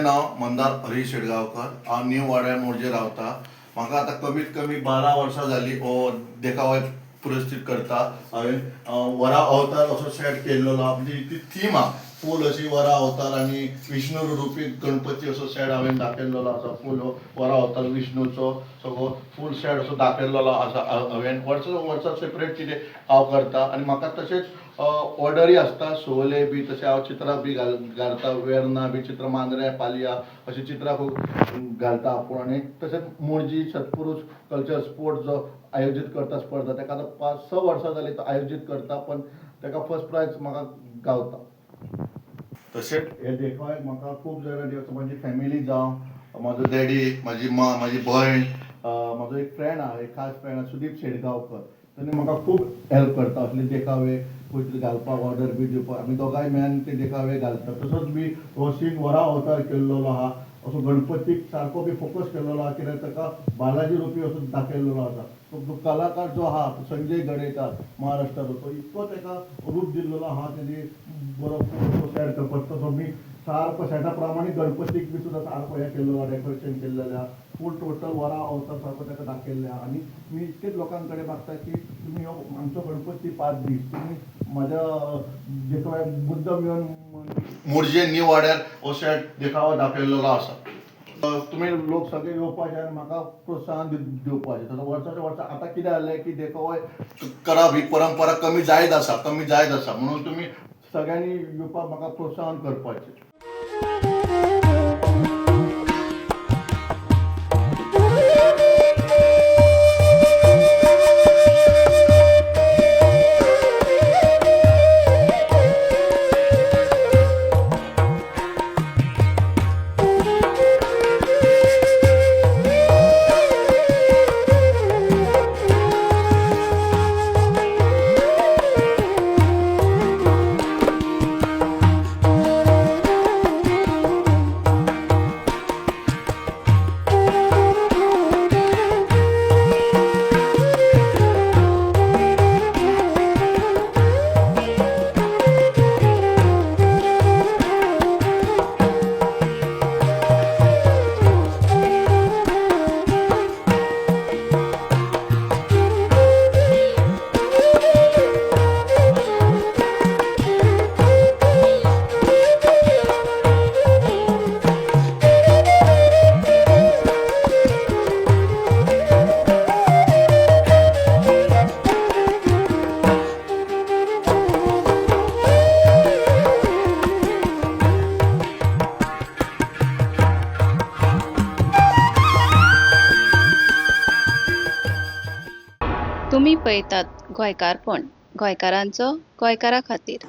नांव मंदार हरी शेटगांवकर. हांव न्यू वाड्यार मोरजे रावता. म्हाका आतां कमीत कमी 12 वर्सां जालीं हो देखावो पुरस्कृत करता. हांवें वरा अवतार असो सेट केल्लो आहा. म्हणजे ती थीम आहा फूल अशी वरा अवतार आनी विष्णू रुपी गणपती असो सेट हांवें दाखयल्लो आसा. फूल वरा अवतार विष्णूचो सगळो फूल सेट असो दाखयल्लो आसा. हांवें वर्सा वर्सा सेपरेट कितें हांव करता आनी म्हाका तशेंच ऑर्डरी आसता सोले बी तशें हांव चित्रां बी घालता. वेर्ना बी चित्रां, मांद्रे, पालया अशीं चित्रां खूब घालता आपूण. आनी तशेंच मोरजी सत्पुरूष कल्चर स्पोर्ट जो आयोजीत करता स्पर्धा, ताका आतां 5-6 वर्सां जालीं तो आयोजीत करता, पण ताका फर्स्ट प्रायज म्हाका गावता. तशेंच हे देखाव्याक म्हाका खूब जाणांनी, म्हाजी फॅमिली जावं, म्हाजो डॅडी, म्हाजी माँ, म्हाजी भयण, म्हाजो एक फ्रेंड आहा, एक खास फ्रेंड आहा सुदीप शेटगांवकर, तेणी म्हाका खूब हेल्प करता असले देखावे खंय तरी घालपाक, ऑर्डर बी दिवपाक. आमी दोगांय मेळून ते देखावे घालता. तसोच बी हो सीन वरा अवतार केल्लो आहा, असो गणपतीक सारको बी फोकस केल्लो आहा, कित्याक ताका बालाजी रुपी असो दाखयल्लो आसा. तो कलाकार जो आहा संजय गडेकार महाराष्ट्राचो, तो इतको ताका रूप दिल्लो आहा तेणी बरो सेट करपाक. तसो मी सारको सेटा प्रमाणे गणपतीक बी सुद्दां सारको हें केल्लो आहा, डेकोरेशन केल्लेलें आहा, फूल टोटल वरा अवतार सारको ताका दाखयल्लें आहा. आनी मी इतकेच लोकां कडेन मागता की तुमी हो आमचो गणपती 5 दीस तुमी म्हाज्या देखाव्याक मुद्दम येवन मोरजे न्यू वाड्यार हो सेट देखावो दाखयल्लो आसा. तुमी लोक सगळे येवपाचे आनी म्हाका प्रोत्साहन दिवपाचें. तसो वर्साच्या वर्सा आतां कितें जालें की देखावो करप ही परंपरा कमी जायत आसा, कमी जायत आसा, म्हणून तुमी सगळ्यांनी येवपाक म्हाका प्रोत्साहन करपाचें. तुमी पळयतात गोंयकारपण, गोंयकारांचो गोंयकारा खातीर.